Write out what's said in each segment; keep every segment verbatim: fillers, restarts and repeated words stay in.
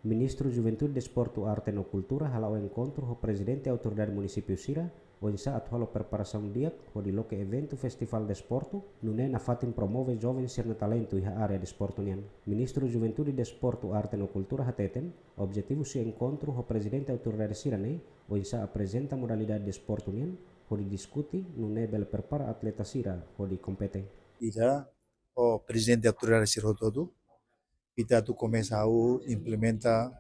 Ministru Juventude, Desportu, Arte no Kultura hala'o enkontru ho Prezidente Autoridade Munisípiu sira, oinsá atu halo preparasaun di'ak hodi loke eventu Festivál Desportu, nune'e nafatin promove joven sira-nia talentu iha área desportu nian. Ministru Juventude, Desportu, Arte no Kultura hateten, objetivu husi enkontru ho prezidente autoridade sira-ne'e, oinsá aprezenta modalidade desportu nian, hodi diskute, nune'e bele prepara atleta sira hodi kompete. Ita, ho prezidente autoridade sira hotu-hotu, ita atu komesa hahú implementa,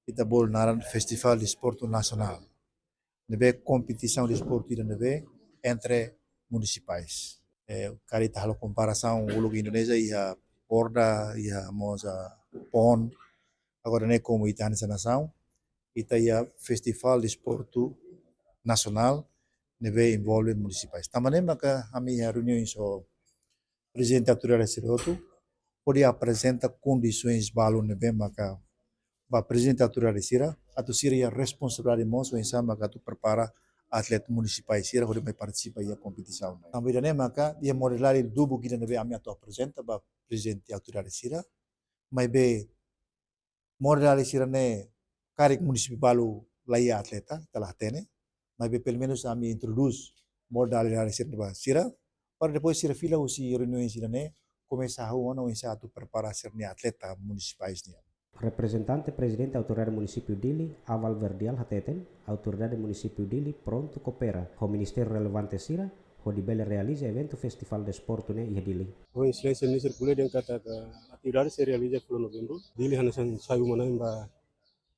ita bolu naran Festivál Desportu Nasionál. Ne'ebé kompetisaun desportu ida ne'ebé entre munisipais. Eh, karik ita halo komparasaun uluk Indonézia iha borda, iha mós, ah, pon. Agora ne'e komu ita hanesan nasaun, ita iha Festivál Desportu Nasionál ne'ebé envolve munisipais. Tanba ne'e maka ami iha reuniaun ho prezidente autoridade sira hotu, hodi aprezenta kondisoens balu ne'ebé maka ba prezidente autoridade sira, atu sira iha responsabilidade mós, oinsá maka atu prepara atleta munisipais sira hodi mai partisipa iha kompetisaun ne'e. Tanba ida-ne'e maka iha modalidade dubuk ida ne'ebé ami atu aprezenta ba prezidente autoridade sira, maibé modalidade sira-ne'e karik munisípiu balu la iha atleta, ita la hatene, maibé pelumenus ami introdús modalidade sira-ne'e ba sira, para depois sira fila husi reuniaun sira-ne'e, komesa hahú ona oinsá atu prepara sira-nia atleta munisipais nian. Reprezentante Prezidente Autoridade Munisípiu Dili, Aval Verdial hateten, Autoridade Munisípiu Dili prontu koopera ho ministériu relevante sira, hodi bele realiza eventu Festivál Desportu ne'e iha Dili. Ho Exelénsia Ministru ko'alia dehan katak atividade sei realiza fulan Novembru. Dili hanesan sai uma-na'in ba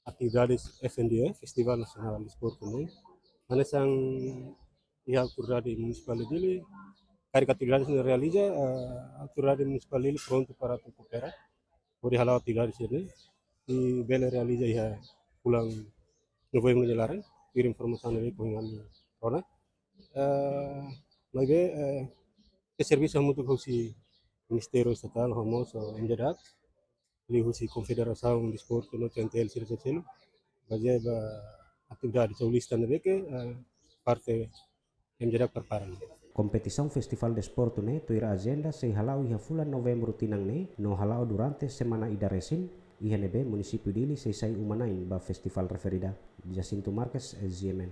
atividades F N D E, Festivál Nasionál Desportu ne'e. Hanesan iha Autoridade Munisipál Dili, karik atividades ne'e realiza, eh, Autoridade Munisipál Dili prontu para atu koopera hodi hala'o atividade sira-ne'e, i bele realiza iha fulan Novembru nia laran, tuir informasaun ne'ebé ohin ami rona. Eh, maibé, eh, sei servisu hamutuk husi Ministériu Estatál, ho mós, eh, M J D A C, liuhusi Konfederasaun Desportu no C N T L sira seluk, bazeia ba atividade sira lista ne'ebé ke, eh, parte M J D A C prepara. Kompetisaun Festivál Desportu ne'e tuir ajenda sei hala'o iha fulan Novembru tinan ne'e, no hala'o durante semana ida resin, iha ne'ebé munisípiu Dili sei sai uma-na'in ba festivál referida. Jacinto Marques, G M N.